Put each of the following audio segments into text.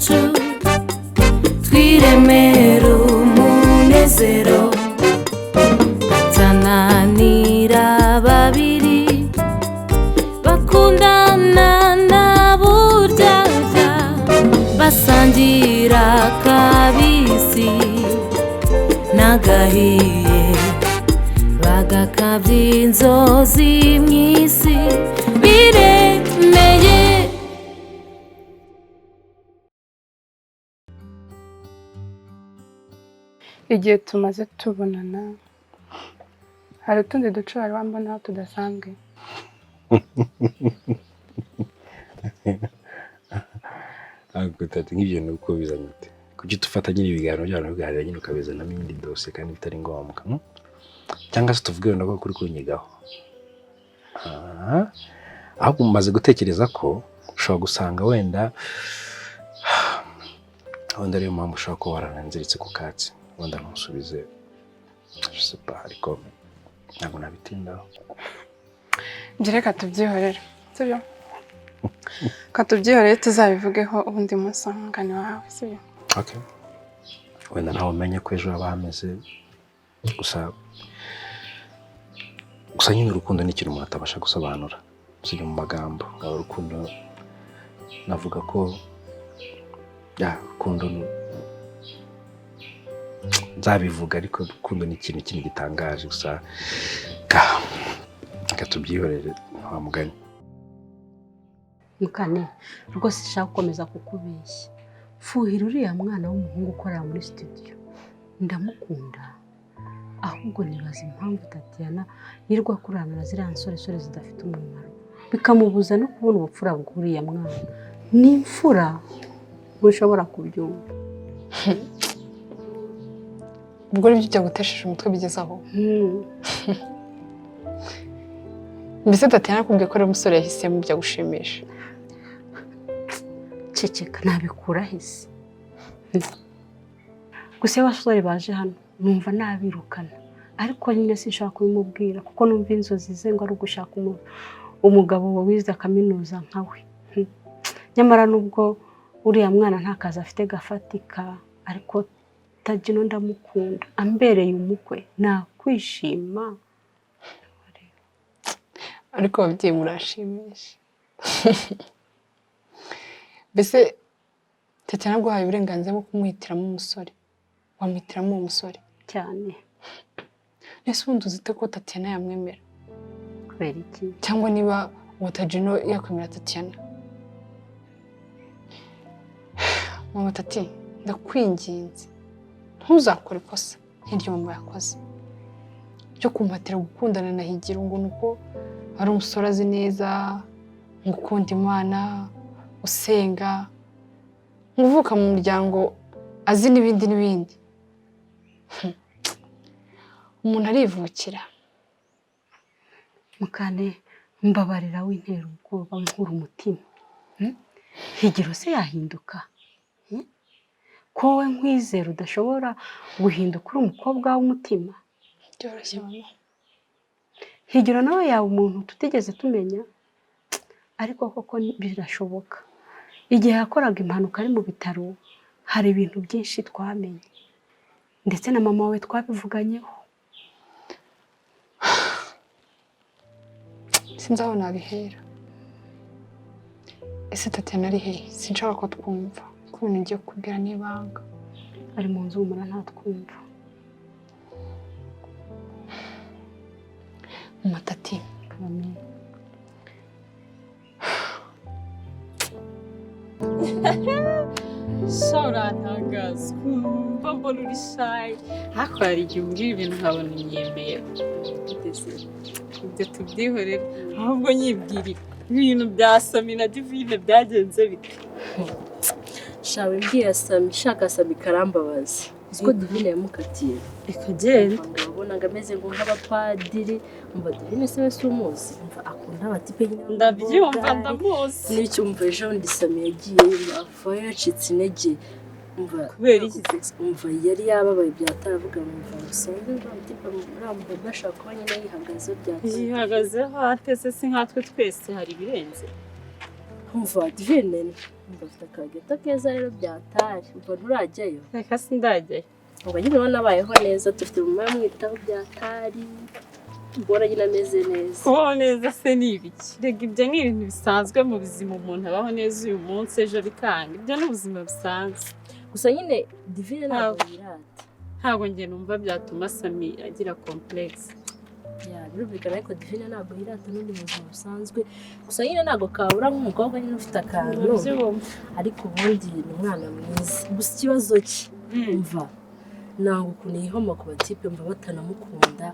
Yacu twiremera umunezero tananira babiri bakundana na buryarya basangira kabisi n'agahiye bagakabya inzozi mu isi biremeye. Igihe tumaze tubonana, hari utundi duce wari wambonaho tudasanzwe? Tati, nk'ibyo ni uko bizanye ute? Kuki tufata nyine ibiganiro byacu biganira nyine ukabizanamo iyindi dosiye kandi bitari ngombwa, Cyangwa se tuvuge wenda ko kuri kunyigaho? Ah, ahubwo umaze gutekereza ko ushobora gusanga wenda ariyo mpamvu ushobora kuba warananziritse ku katsi, wenda ntusubize, je sais pas, ariko ntabwo nabitindaho. Ibyo reka tubyihorere, sibyo? Reka tubyihorere, tuzabivugeho ubundi munsi w'umugani wawe, sibyo? Okay. Wenda ntawe umenya ko ejo haba hameze. Gusa nyine urukundo ni ikintu umuntu atabasha gusobanura, usibye mu magambo. Ngaho urukundo, navuga ko ya urukundo nzabivuga, ariko urukundo ni ikintu kindi gitangaje. Gusa reka tubyihorere wa mugani. Mukane, rwose nshaka gukomeza kukubeshya. Fuhira uriya mwana w'umuhungu ukorera muri studio, ndamukunda. Ahubwo nibaza impamvu Tatiana yirirwa akurana na ziriya nsoresore zidafite umumaro, bikamubuza no kubona ubupfura bw'uriya mwana. Ni imfura, ntushobora kubyumva. Ubwo aribyo byagutesheje umutwe bigeze aho? Mbese Tatiana akubwiye ko ari umusore yahisemo byagushimisha? Ceceka, nabikura hese? Gusa iyo abasore baje hano numva nabirukana, ariko nyine sinshobora kubimubwira kuko numva inzozi ze ngo ari ugushaka umugabo wize kaminuza nka we. Nyamara nubwo uriya mwana nta kazi afite gafatika, ariko Tagino ndamukunda, ambereye umukwe nakwishima. Ariko ababyeyi murashimisha. Mbese Tatiana aguhaye uburenganzira bwo kumuhitiramo umusore, wamuhitiramo uwo musore? Cyane. Ese ubundi uzi ute ko Tatiana yamwemera? Kubera iki? Cyangwa niba uwo Tagino yakwemera Tatiana? Mama Tati, ndakwinginze ntuzakore ikosa nk'iryo mama yakoze ryo kumpatira gukundana na Higiro ngo ni uko ari umusore azi neza, ngo ukunda Imana, usenga, ngo uvuka mu muryango azi n'ibindi n'ibindi. Umuntu arivukira. Mukane, mbabarira wintera ubwoba nkura umutima. Higiro se yahinduka? Ko wowe nkwizera udashobora guhinduka uri umukobwa w'umutima? Byoroshye mama. Higiro nawe yaba umuntu tutigeze tumenya, ariko koko birashoboka. Igihe yakoraga impanuka ari mu bitaro, hari ibintu byinshi twamenye, ndetse na mama we twabivuganyeho. Sinzi aho nabihera. Ese Tatiana ari hehe? Sinshaka ko twumva ko ibintu ngiye kukubwira n'ibanga. Ari mu nzu, humura ntatwumva. Mama Tati, Karame. Sha, urantangaza ukumva mbona uri shy, ariko hari igihe umbwira ibintu nkabona unyemeye. Ibyo tubyihorere, ahubwo nyibwirira ibintu bya Sami na Divine byagenze bite? Shawe, mbwira Sami, shaka Sami karambabaza. Uzi ko Divine yamukatiye? Reka genda. Ngo wabonaga ameze ngo nk'abapadiri. Umva, Divine se we si umuzi? Umva, akunda abatipe nyine. Ndabyumva, ndamuzi. N'icyumva ejo bundi Sami yagiye avayo yacitse intege. Umva, Kubera iki se? Umva, yari yababaye byataravuga, umva usanze uriya mutipe, uriya mugabo ashobora kuba nyine yihagazeho byatari. Yihagazeho atese? Si nkatwe twese hari ibirenze. Umva Divine, umva afite akageto keza rero byatari. Umva nturajyayo. Reka sindajyayo. Ubwo nyine ubona abayeho neza, dufite mama amwitaho byatari. Ubona nyine ameze neza. Kubaho neza se ni ibiki? Rega ibyo ni ibintu bisanzwe mu buzima, umuntu abaho neza uyu munsi ejo bikanga. Ibyo ni ubuzima busanzwe. Gusa nyine Divine ntabwo yirata. Ntabwo njye numva byatuma Sami agira complexe. Ya, birumvikana ariko Divine ntabwo yirata n'undi mu buzima busanzwe. Gusa nyine ntabwo kabura nk'umukobwa nyine ufite akantu. Urabyumva. Ariko ubundi ni umwana mwiza. Gusa ikibazo cye, umva ntabwo ukuntu yihoma ku batipe, mva batanamukunda.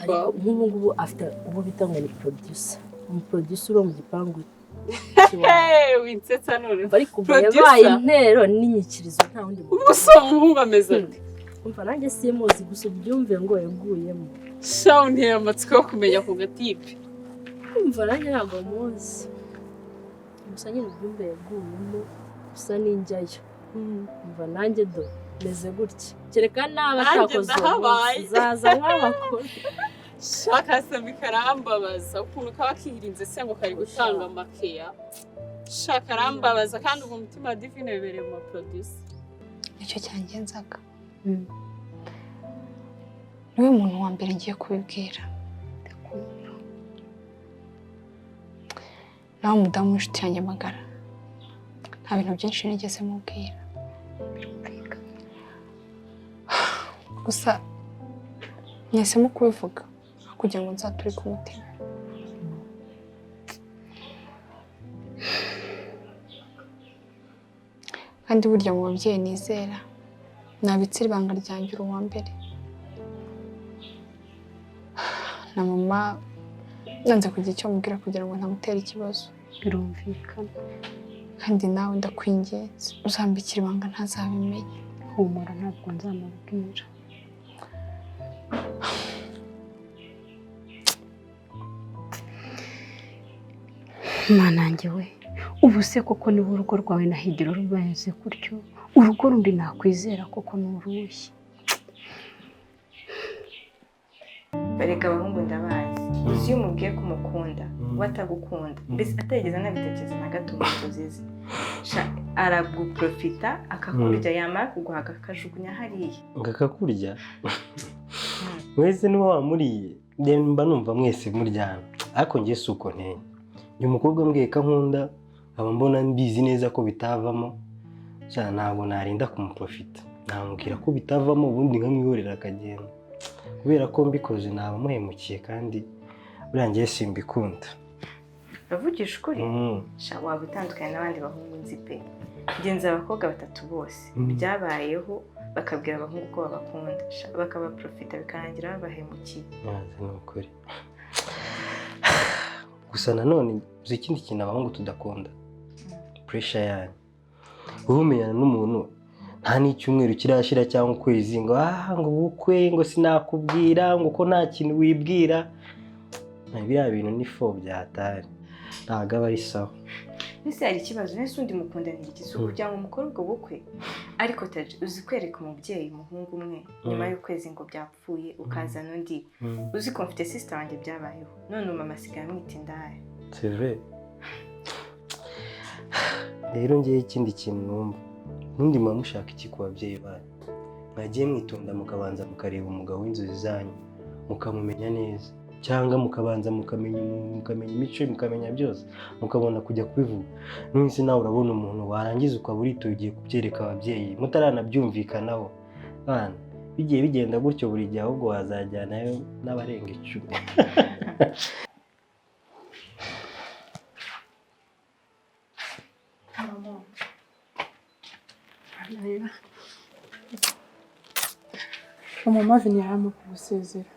Ariko nk'ubu ngubu afite uwo bita ngo ni producer. Umuproducer uba mu gipangu cy'iwabo. Winsetsa none. Ariko ubu yabaye intero n'inyikirizo, nta wundi muntu. Ubu se umuhungu ameze ate? Umva nanjye simuzi, gusa ubyumve ngo yaguyemo. Sha untera amatsiko yo kumenya ku gatipe. Umva nanjye ntabwo muzi. Gusa nyine ubyumve yaguyemo, gusa ninjyayo. Umva nanjye do meze gutya. Kereka naba Nanjye atakoze uwo ndahabaye. munsi, zaza nk'abakuru. Shaka Sami karambabaza ukuntu kaba kirinze se ngo kari gutanga makeya. Shaka karambabaza kandi ubu umutima wa Divine wibereye mu producer. Nicyo cyangenzaga. Niwe muntu wa mbere ngiye kubibwira. Ndakumva. Nawe umudamu w'inshuti yanjye magara. Nta bintu byinshi nigeze mubwira. Birumvikana. Gusa mwahisemo kubivuga kugira ngo nzaturike umutima. Kandi burya mu babyeyi nizera nabitse ibanga ryanjye uri uwa mbere. Na mama nanze kugira icyo mubwira kugira ngo ntamutera ikibazo. Birumvikana. Kandi nawe ndakwinginze uzambikira ibanga ntazabimenye. Humura ntabwo nzamubwira. Mana yanjye we, ubu se koko niba urugo rwawe na Higiro rubaye gutyo, urugo rundi nakwizera koko ni uruhe? Bareka abahungu ndabazi. Uzi iyo umubwiye ko umukunda, we atagukunda, mbese atarigeze anabitekereza na gato mu nzozi ze, araguprofita akakurya, yamara kuguhaga akajugunya hariya. Ngakakurya mwese niba wamuriye, mba numva mwese muryana, ariko njye si uko nteye. Uyu mukobwa mbwiye ko ankunda, nkaba mbona mbizi neza ko bitavamo, ntabwo narinda kumuprofita, namubwira ko bitavamo ubundi nkamwihorera akagenda, kubera ko mbikoze naba muhemukiye kandi buriya njye simbikunda. Uravugisha ukuri? Waba utandukanye n'abandi bahungu nzi pe. Ngenzi abakobwa batatu bose byabayeho bakabwira abahungu ko babakunda, bakabaprofita bikarangira babahemukiye. Ni ukuri. Gusa nanone uzi ikindi kintu abahungu tudakunda, pressure yanyu. Wowe umenyana n'umuntu nta n'icyumweru kirashira cyangwa ukwezi ngo ngo ubukwe ngo sinakubwira ngo ko nta kintu wibwira. Biriya bintu ni fo byatari, ntabwo aba ari sawa. Ese hari ikibazo? Ese undi mukundanira iki? Si ukugira ngo mukore ubwo bukwe? Ariko Taji, uzi kwereka umubyeyi umuhungu umwe nyuma y'ukwezi ngo byapfuye ukazana undi? Uzi ko mfite sister wanjye byabayeho, none mama asigaye amwita indaya. C'est vrai. Rero ngewe ikindi kintu numva, nundi muba mushaka iki ku babyeyi banyu? Mwagiye mwitonda mukabanza mukareba umugabo w'inzozi zanyu mukamumenya neza, cyangwa mukabanza mukamenya mukamenya imico, mukamenya byose, mukabona kujya kubivuga. None nawe urabona umuntu warangiza ukaba uritoye ugiye kubyereka ababyeyi mutaranabyumvikanaho. Bana bigiye bigenda gutyo buri gihe, ahubwo wazajyanayo n'abarenga 10. Mama Vini yarimo kugusezera.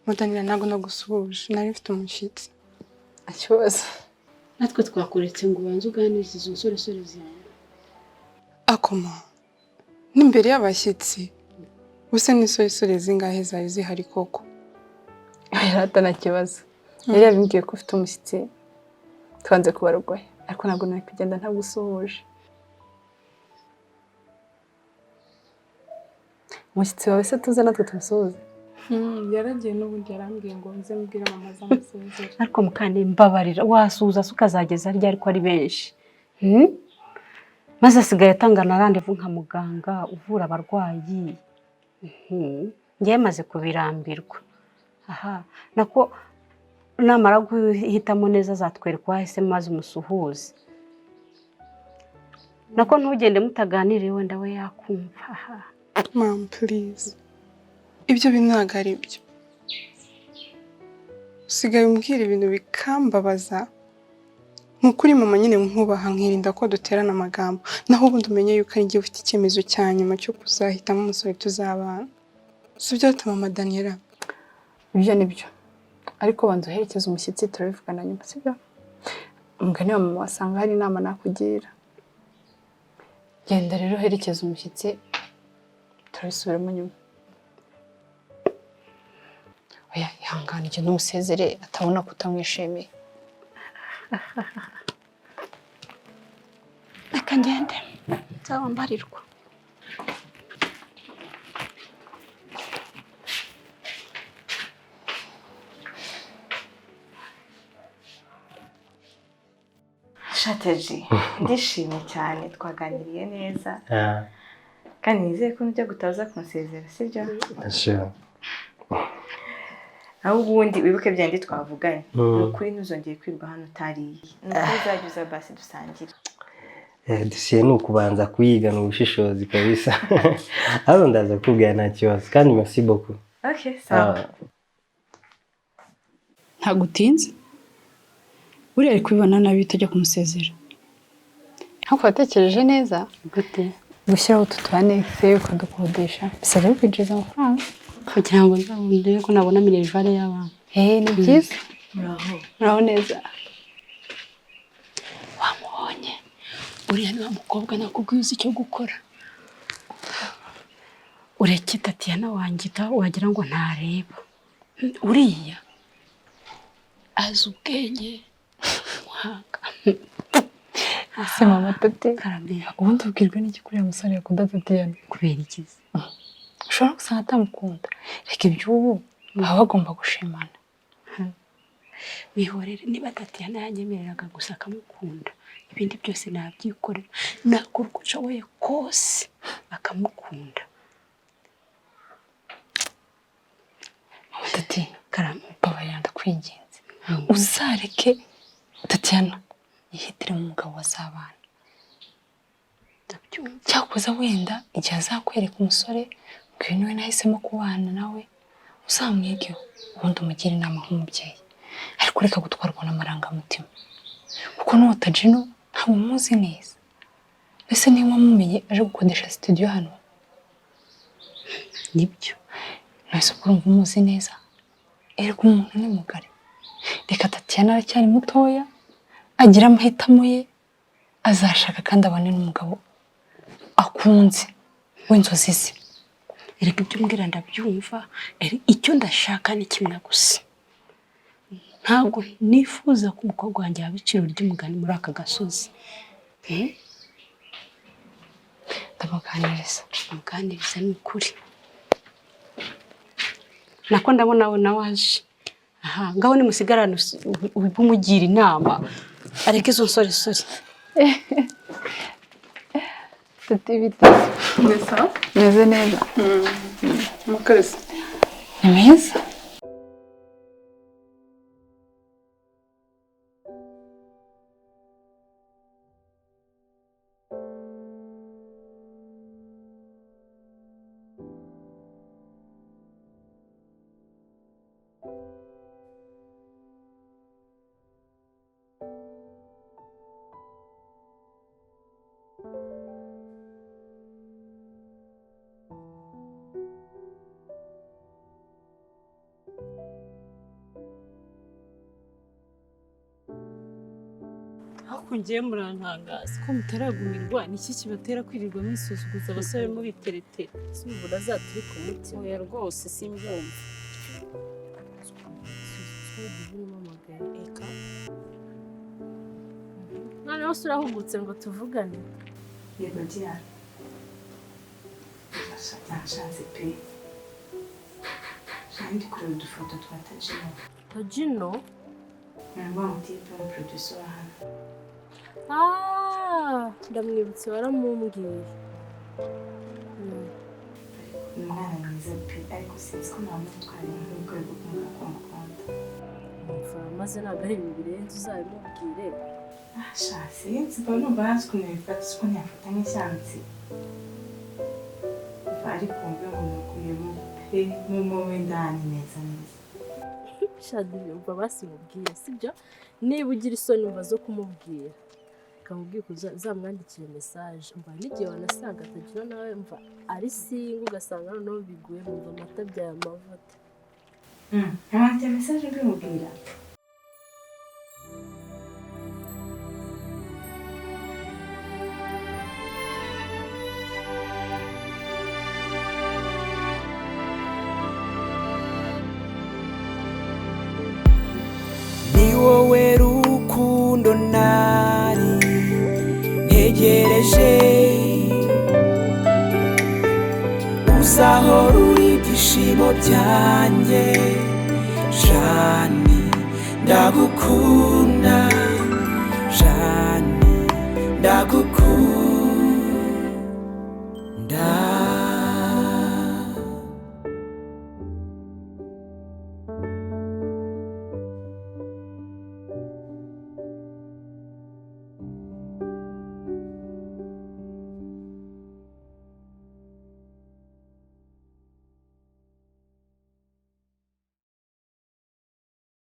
Mutanira ntabwo nagusuhuje, nari mfite umushyitsi. Ikibazo. Natwe twakuretse ngo ubanze uganirize izo nsoresore zawe. Akoma n'imbere y'abashyitsi, ubuse n'insoresore zingahe zari zihari koko? Yarata nta kibazo. Yari yabimbwiye ko ufite umushyitsi, twanze kubarogoya, ariko ntabwo nari kugenda ntagusuhuje. Umushyitsi wawe se tuze natwe tumusuhuze? Yaragiye n'ubundi yarambwiye ngo nze mbwire mama azamusezere. Ariko mukane mbabarira wasuhuza se ukazageza ryari ko ari benshi? Maze asigaye atanga na randevu nka muganga uvura abarwayi. Ngewe maze kubirambirwa. Aha, nako namara guhitamo neza azatwereka uwahise maze umusuhuze. Nako ntugende mutaganiriye wenda we yakumva. Aha. Mom, please. Ibyo bintu ntabwo ari byo. Usigaye umbwira ibintu bikambabaza. Ni ukuri mama nyine nkubaha nkirinda ko duterana amagambo. Naho ubundi umenye yuko ari njye ufite icyemezo cya nyuma cyo kuzahitamo umusore tuzabana. Si byo mama Daniela? Ibyo ni byo. Ariko banza uherekeze umushyitsi turabivugana nyuma, sibyo? Umugani wa mama wasanga hari inama nakugira. Genda rero uherekeze umushyitsi turabisubiramo nyuma. Oya, ihangane ugende umusezere atabona ko utamwishimiye. Reka ngende nzaba mbarirwa. Shateji, ndishimye cyane twaganiriye neza. Kandi nizeye ko nujya gutaza kunsezera, sibyo? Sure. Aho ubundi wibuke byandi twavuganye. Ni ukuri ntuzongeye kwirwa hano utariye. Ni ukuri uzajya uza basi dusangire. Dosiye ni ukubanza kuyigana ubushishozi kabisa. Aho ndaza kukubwira nta kibazo kandi merci beaucoup. Okay, sawa. Ntabwo utinze? Buriya ari kubibona nabi utajya kumusezera. Ntabwo watekereje neza? Gute? Gushyiraho utu tu annexe ukadukodesha bisabwa kwinjiza amafaranga. Kugira ngo ndebe ko nabona minerivare y'abana. Ni byiza. Muraho. Muraho neza. Wamubonye? Uriya ni wa mukobwa nakubwiye uzi icyo gukora. Ureke Tatiana wangita wagira ngo ntareba. Uriya azi ubwenge muhanga. Ese mama Tati, ubundi ubwirwa n'iki kuri uriya musore yakunda Tatiana? Kubera iki? Ushobora gusanga atamukunda. Reka iby'ubu baba bagomba gushimana. Wihorere niba Tatiana yanyemereraga gusa akamukunda, ibindi byose nabyikorera. Nakora uko nshoboye kose akamukunda. Mama Tati, mbabarira ndakwinginze. Uzareke Tatiana yihitiremo umugabo bazabana. Cyakoze wenda igihe azakwereka umusore ngo uyu niwe nahisemo kubana nawe, uzamwigeho ubundi umugire inama nk'umubyeyi. Ariko reka gutwarwa n'amarangamutima kuko n'uwo Tajino ntabwo umuzi neza. Mbese niba wamumenye aje gukodesha studio hano? Nibyo. Nahise ubwo urumva umuzi neza. Erega umuntu ni mugari. Reka Tatiana aracyari mutoya, agira amahitamo ye, azashaka kandi abane n'umugabo akunze w'inzozi ze. Erega ibyo umbwira ndabyumva, icyo ndashaka ni kimwe gusa. Ntabwo nifuza ko umukobwa wanjye yaba iciro ry'umugani muri aka gasozi. Ndamuganiriza. Muganiriza ni ukuri. Nako ndabona we nawe aje. Aha, ngaho nimusigarane umugira inama. Areke izo nsoresore. Tati bite? Neza. Meze neza. Mukazi. Ni meza. Ariko ngiye murantangaza ko mutaragumirwa niki kibatera kwirirwa mwisuzuguza abasore mubiteretera. Sibura zaturi ku mutima. Oya rwose simbyumva. Noneho se urahugutse ngo tuvugane? Yego Diane. Nashatse pe. Ndi kureba udufoto twa Tajino. Tajino? Ni wa mutipe w'umuproducer wa hano. Ah, ndamwibutse waramumbwiye. Ni umwana mwiza pe, ariko sinzi ko namutwara nk'urwego rw'umwaka ko mukunda. Umva, maze ntabwo ari ibintu birenze uzabimubwire. Ah, sha, sinzi mba numva ntazi ukuntu yabifata, si ukuntu yafata nk'icyansi. Umva, ariko wumve ngo naguyemo pe, mu w'indani neza neza. Shadi, umva basi mubwire, sibyo? Niba ugira isoni umva zo kumubwira. Kamubwira ko uzamwandikire message. Umva n'igihe wanasanga atagira nawe umva ari single ugasanga noneho biguye mu amata byaye amavuta. Nkamwandikira message mbimubwira. Ni wowe rukundo nari ntegereje, uzahora uri ibyishimo byanjye. Jani ndagukunda, Jani ndagukunda.